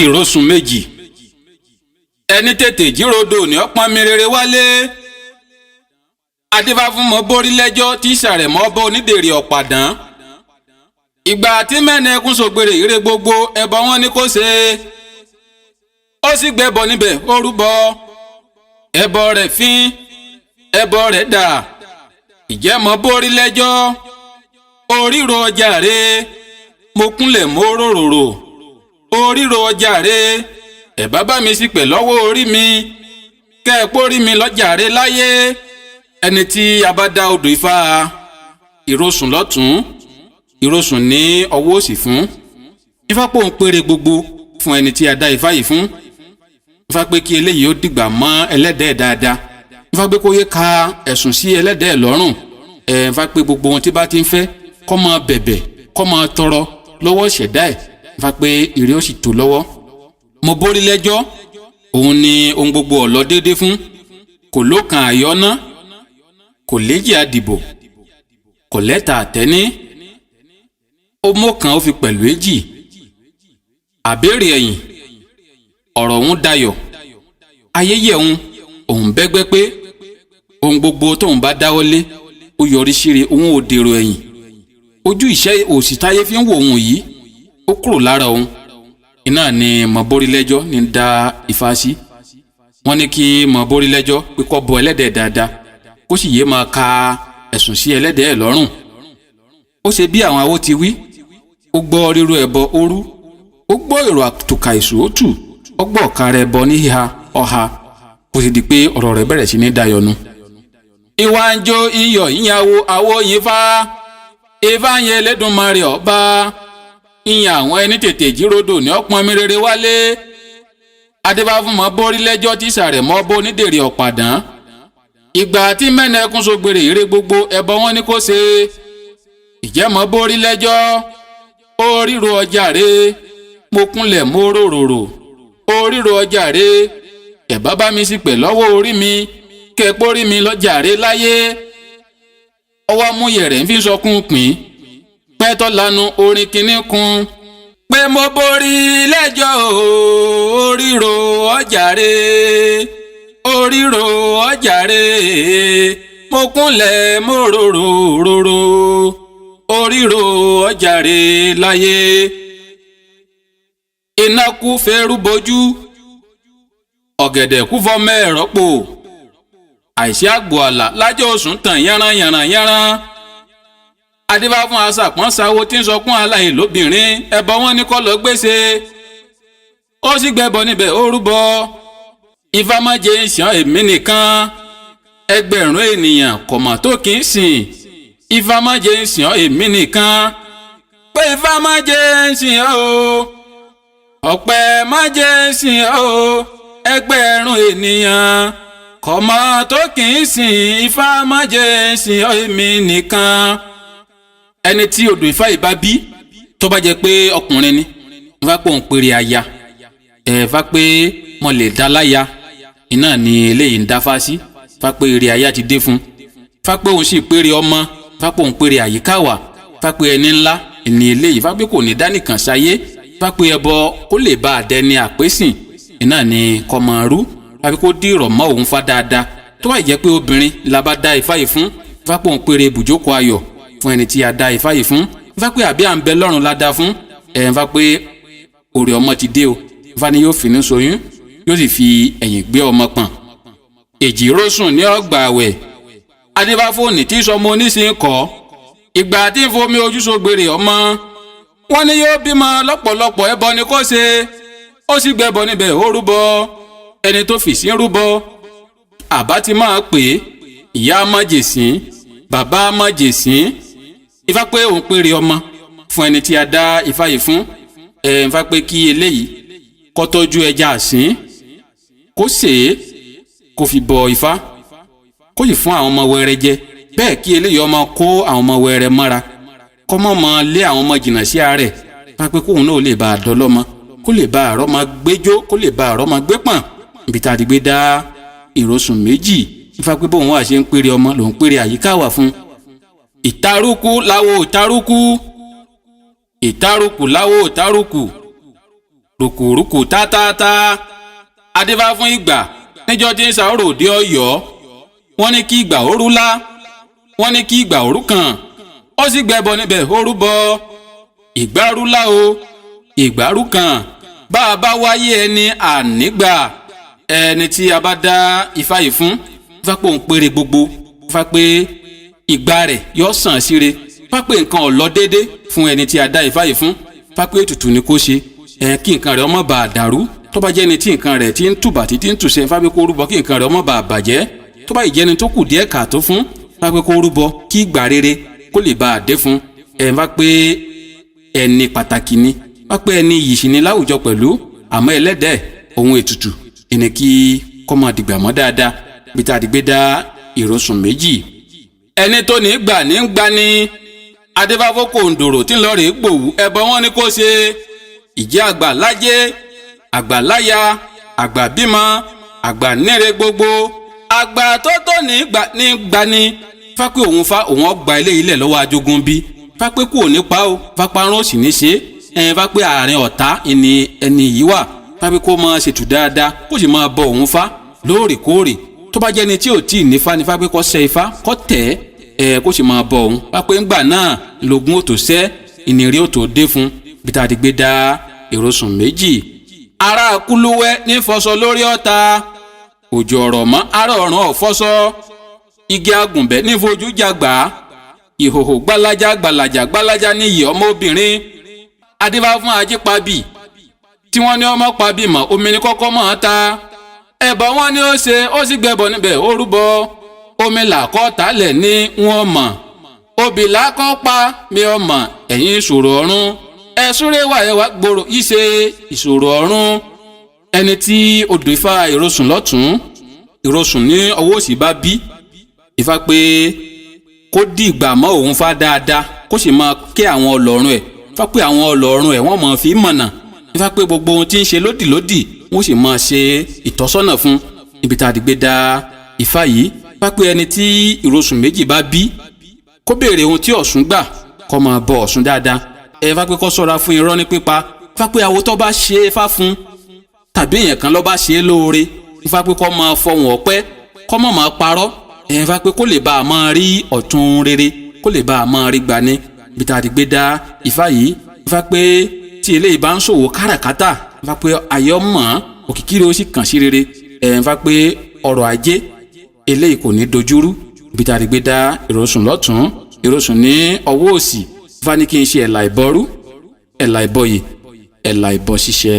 Ìrosùn méjì. Ẹni tètè jírodò ní ọpọ́n mi rere wálé. Adífáfúnmọ́ borí lẹ́jọ́ tí sàrẹ̀mọ́ bọ́ onídèrè ọ̀pàdán. Ìgbà tí mẹ́nẹ̀ẹ́kún sògbèrè ire gbogbo ẹbọ wọn ni kò ṣe. Ó sì gbẹ́bọ níbẹ̀ ó rúbọ. Ẹbọ rẹ̀ fín, ẹbọ rẹ̀ dà. Ìjẹ́mọ́ borí lẹ́jọ́. Oríro ọjà rè, mo kúnlẹ̀ mo roròrò. Oríro ọjà rè, ẹ̀ bá mi sì pẹ̀ lọ́wọ́ orí mi. Kẹ́ ẹ pórí mi lọ́jà rè láyé. Ẹni tí a bá dá odò Ifá ìrosùn lọ́tún, ìrosùn ní ọwọ́ òsì fún. Ifá pòun péré gbogbo fún ẹni tí a dá Ifá yìí fún. Ifá pé kí eléyìí ó dìgbà mọ́ ẹlẹ́dẹ̀ẹ́ dáadáa. Ifá pé kó yé ka ẹ̀sùn sí ẹlẹ́dẹ̀ẹ́ lọ́rùn. Ẹ̀ Ifá pé gbogbo ohun tí bá ti ń fẹ́ kó máa bẹ̀bẹ̀, kó máa tọrọ lọ́wọ́ ṣẹ̀dá ẹ̀. Ifá pé ire ó sì tó lọ́wọ́. Mo borí lẹ́jọ́, òun ni ohun gbogbo ọ̀lọ́ déédéé fún. Kò lókan àyọ́ná, kò léjì àdìbò, kò lẹ́tà àtẹ́ní. Ó mọ̀kàn ó fi pẹ̀lú èjì. Àbẹ̀rẹ̀ ẹ̀yìn, ọ̀rọ̀ òun dayọ̀. Ayẹyẹ òun, òun bẹ́gbẹ́ pé ohun gbogbo tóun bá dáwọ́ lé ó yọrí síre, òun ò dèrò ẹ̀yìn. Ojú ìṣẹ́ òsì táyé fi ń wò òun yìí ó kúrò lára òun. Iná ni mọ̀bórílẹ́jọ́ ní dá Ifá sí. Wọ́n ní kí mọ̀bórílẹ́jọ́ pé kó bọ ẹlẹ́dẹ̀ẹ́ dáadáa, kó sì yéé máa ka ẹ̀sùn sí ẹlẹ́dẹ̀ẹ́ lọ́rùn. Ó ṣe bí àwọn awo ti wí. Ó gbọ́ rírú ẹbọ ó rú, ó gbọ́ èrò àtùkà èṣù ó tù, ó gbọ́ ọ̀ka rẹ̀ bọ ní híha ọha. Kó sì di pé ọ̀rọ̀ rẹ̀ bẹ̀rẹ̀ sí ní dayọ̀nu. Ìwà ń jó iyọ̀ ìyàwó àwo yìí fá. Ifá yẹn Elédùmarè ọba. Ìyàn àwọn ẹni tètè jírodò ní ọpọ́n mi rere wálé. Adébáfúnmọ́ borí lẹ́jọ́ tí sàrẹ̀mọ́ bó onídèrè ọ̀pàdán. Ìgbà tí mẹ́nẹ̀ẹ́kún sógbèrè ire gbogbo ẹbọ wọn ni kò ṣe. Ìjẹ́mọ́ borí lẹ́jọ́. Oríro ọjà rè, mo kúnlẹ̀ mo roròrò. Oríro ọjà rè, ẹ̀ bá mi sì pẹ̀ lọ́wọ́ orí mi. Kẹ́ pórí mi lọ́jà rè láyé. Ọwọ́ amúyẹ̀rẹ̀ ń fi sọkún pín. Pẹ́tọ́ lanu orin kìíní kun. Pé mo borí lẹ́jọ́ oríro ọjà rè, oríro ọjà rè, mo kúnlẹ̀ mo rorò rorò. Oríro ọjà rè láyé. Iná kú fẹ́rú bojú, ọ̀gẹ̀dẹ̀ kú fọmọ ẹ̀rọ pò. Àìsí àgbò àlà lájọ́ oṣù tàn yánran yànràn yánran. Adébá fún asàpọ̀n sáwó tí ń sọkún aláìlóbìnrin ẹbọ wọn ní kó lọ gbèsè. Ó sì gbẹbọ níbẹ̀ ó rúbọ. Ifá má jẹ́ ń sàn èmi nìkan, ẹgbẹ̀rún ènìyàn kò mọ̀ tó kì í sìn. Ifá má jẹ́ ń sàn èmi nìkan, pé Ifá má jẹ́ ń sìn ọ́ o, ọ̀pẹ má jẹ́ ń sìn ọ́ o, ẹgbẹ̀rún ènìyàn kò mọ̀ tó kì í sìn. Ifá má jẹ́ ń sìn ọ́ èmi nìkan. Ẹni tí odò Ifá yìí bá bí, tó bá jẹ́ pé ọkùnrin ni, Ifá pé òun péré aya ẹ̀. Ifá pé mo lè dá láya, iná ni eléyìí ń dáfá sí. Ifá pé eré aya ti dé fún. Ifá pé òun sì péré ọmọ. Ifá pé òun péré àyíká wà. Ifá pé ẹni ńlá ni eléyìí. Ifá pé kò ní dánìkan sáyé. Ifá pé ẹbọ kó lè bá àdẹni àpésìn, iná ni kọmọ rú. Ifá pé kó dìrọ̀ mọ́ òun fá dáadáa. Tó bá jẹ́ pé obìnrin la bá dá Ifá yìí fún, Ifá pé òun péré ibùjókòó ayọ̀ fún ẹni tí a dá Ifá yìí fún. Ifá pé àbí à ń bẹ lọ́run la dá fún ẹ̀. Ifá pé òrè ọmọ ti dé o. Ifá ni yóò finú ṣoyún, yóò sì fi ẹ̀yìn gbé ọmọ pọ̀n. Èjì rósùn ní ọgbà àwẹ̀. Adébáfóònì tí sọmọ onísìn kọ́. Ìgbà tí ń fomi ojú sógbèrè ọmọ wọn ni yóò bímọ lọ́pọ̀lọpọ̀, ẹbọ ni kò ṣe. Ó sì gbẹbọ níbẹ̀ ó rúbọ. Ẹni tó fìsí rúbọ, àbá ti máa pè é ìyá májèsín, bàbá májèsín. Ifá pé òun péré ọmọ fún ẹni tí a dá Ifá yìí fún. Ẹ Ifá pé kí eléyìí kó tọ́jú ẹja àsín, kó sè é, kó fi bọ Ifá, kó sì fún àwọn ọmọ wẹrẹ jẹ. Bẹ́ẹ̀ kí eléyìí ọmọ kó àwọn ọmọ wẹrẹ mọ́ra, kó mọ́ mọ́ lé àwọn ọmọ jìnnà sí àárẹ̀. Ifá pé kóun náà lè bá a dọ́lọ́mọ, kó lè bá àrọ́ máa gbẹ́jọ́, kó lè bá àrọ́ máa gbé pọ̀n. Ibi tá a ti gbé dá ìrosùn méjì, Ifá pé bóun wà ṣe ń péré ọmọ lòun péré àyíká wà fún. Ìtarúkú láwo ìtarúkú, ìtarúkú láwo ìtarúkú. Rùkùrùkù tátáátá adébá fún ìgbà níjọ́ tí ń sàárò òde Ọ̀yọ́. Wọ́n ní kí ìgbà ó rúlá, wọ́n ní kí ìgbà ó rúkàn, ó sì gbẹ́bọ níbẹ̀, ó rúbọ. Ìgbà rúlá o, ìgbà rúkàn, bá a bá wáyé ẹni ànígbà. Ẹni tí a bá dá ifá yìí fún, ifá pé òun péré gbogbo, ifá pé ìgbà rẹ̀ yọ sàn síre, ifá pé nǹkan ò lọ déédé fún ẹni tí a dá ifá yìí fún, ifá pé ètùtù ni kó ṣe ẹ kí nǹkan rẹ̀ ọmọ bá a dàrú. Tó bá jẹ́ni tí nǹkan rẹ̀ ti ń tùbà tí ti ń tùṣe, ifá pé kó rúbọ kí nǹkan rẹ̀ ọmọ bá a bàjẹ́. Tó bá ìjẹni tó kù díẹ̀ kàtó fún, ifá pé kó rúbọ kí ìgbà rere kó lè bá a dé fún ẹ. Ifá pé ẹni pàtàkì ni, ifá pé ẹni yìí sì ni láwùjọ pẹ̀lú. Àmọ́ ẹlẹ́dẹ̀ẹ́ ohun ètùtù ẹni kí kọ́ máa dìgbà mọ́ dáadáa bí tá a ti gbé dá ìrosùn méjì. Ẹni tó ní gbà ní gbà ní adébáfó kòǹdòrò tí ń lọ rèé gbòwú, ẹbọ wọn ni kó ṣe. Ìjẹ́ àgbà lájẹ́, àgbà láya, àgbà bímọ, àgbà níre gbogbo, àgbà tó tó ní gbà ní gbà ní. Fápé òun fa òun ọgbà ilé ilẹ̀ lọ́wọ́ ajogun bí fápé kú òní pa ó, fápárún ó sì ní ṣe é. Fápé àárín ọ̀tá ẹni ẹni yìí wà, fápé kó máa ṣètù dáadáa, kó sì máa bọ òun fa lóòrèkóòrè. Tó bá jẹ́ni tí ò tí ì nífa ní, fápé kó ṣe ifá kó tẹ̀ ẹ́, kó sì máa bọ òun. Fápé ńgbà náà lògùn òtò sẹ́ ìnírí òtò dé fún bí tá a ti gbé dá ìrosùn méjì. Ará kúlúwẹ́ ní fọṣọ lórí ọ̀tá, òjò ọ̀rọ̀ mọ́ ará ọ̀run ọ̀fọ́sọ, igi agùnbẹ́ ní fojú jàgbá, ìhòhò gbalaja gbalaja gbalaja níyì ọmọbìnrin. Adébá fún ajípabì tí wọ́n ní ọmọ pabì mọ́ omi ní kọ́kọ́ mọ́ ọ́n ta ẹ̀bọ̀ wọn ni ó ṣe, ó sì gbẹ̀bọ̀ níbẹ̀, ó rúbọ. Omi làkọ́ tálẹ̀ ní wọn mọ̀, obì làkọ́ pa mi ọmọ ẹ̀yìn ìṣòro ọ̀run ẹ̀sùnrẹ́ wà ẹ̀wà gbòòrò yìí ṣe ìṣòro ọ̀run. Ẹni tí odò ifá ìrosùn lọ́tún, ìrosùn ní ọwọ́ òsì bá bí, ifá pé kó dìgbà mọ́ òun fá dáadáa, kó sì máa ké àwọn ọlọ́run ẹ̀. Ifá pé àwọn ọlọ́run ẹ̀ wọ́n máa fi mọ̀nà. Ifá pé gbogbo ohun tí ń ṣe lódìlódì wọ́n sì máa ṣe ìtọ́sọ́nà fún ibi tá a ti gbé dá ifá yìí. Ifá pé ẹni tí ìrosùn méjì bá bí, kó béèrè ohun tí Ọ̀ṣun gbà, kó máa bọ Ọ̀ṣun dáadáa. Ẹ fá pé kó ṣọ́ra fún irọ́ ní pípa. Ifá pé awo tó bá ṣe é fá fún tàbí èèyàn kan ló bá ṣe é lóore, ifá pé kó máa fọhùn ọpẹ́, kó má máa parọ́. Ifá pé kó lè bá a máa rí ọ̀tún rere, kó lè bá a máa rí gbani bí tá a ti gbé dá ifá yìí. Ifá pé tí eléyìí bá ń ṣòwò káràkátà, ifá pé ayọ̀ mọ̀ òkìkí rẹ̀ ó sì kàn sí rere. Ifá pé ọrọ̀ ajé eléyìí kò ní dojúrú bí tá a ti gbé dá ìrosùn lọ́tún, ìrosùn ní ọwọ́ òsì. Ifá ní kí n ṣe ẹ̀là ìbọrú, ẹ̀là ìbọyè, ẹ̀là ìbọ ṣíṣe.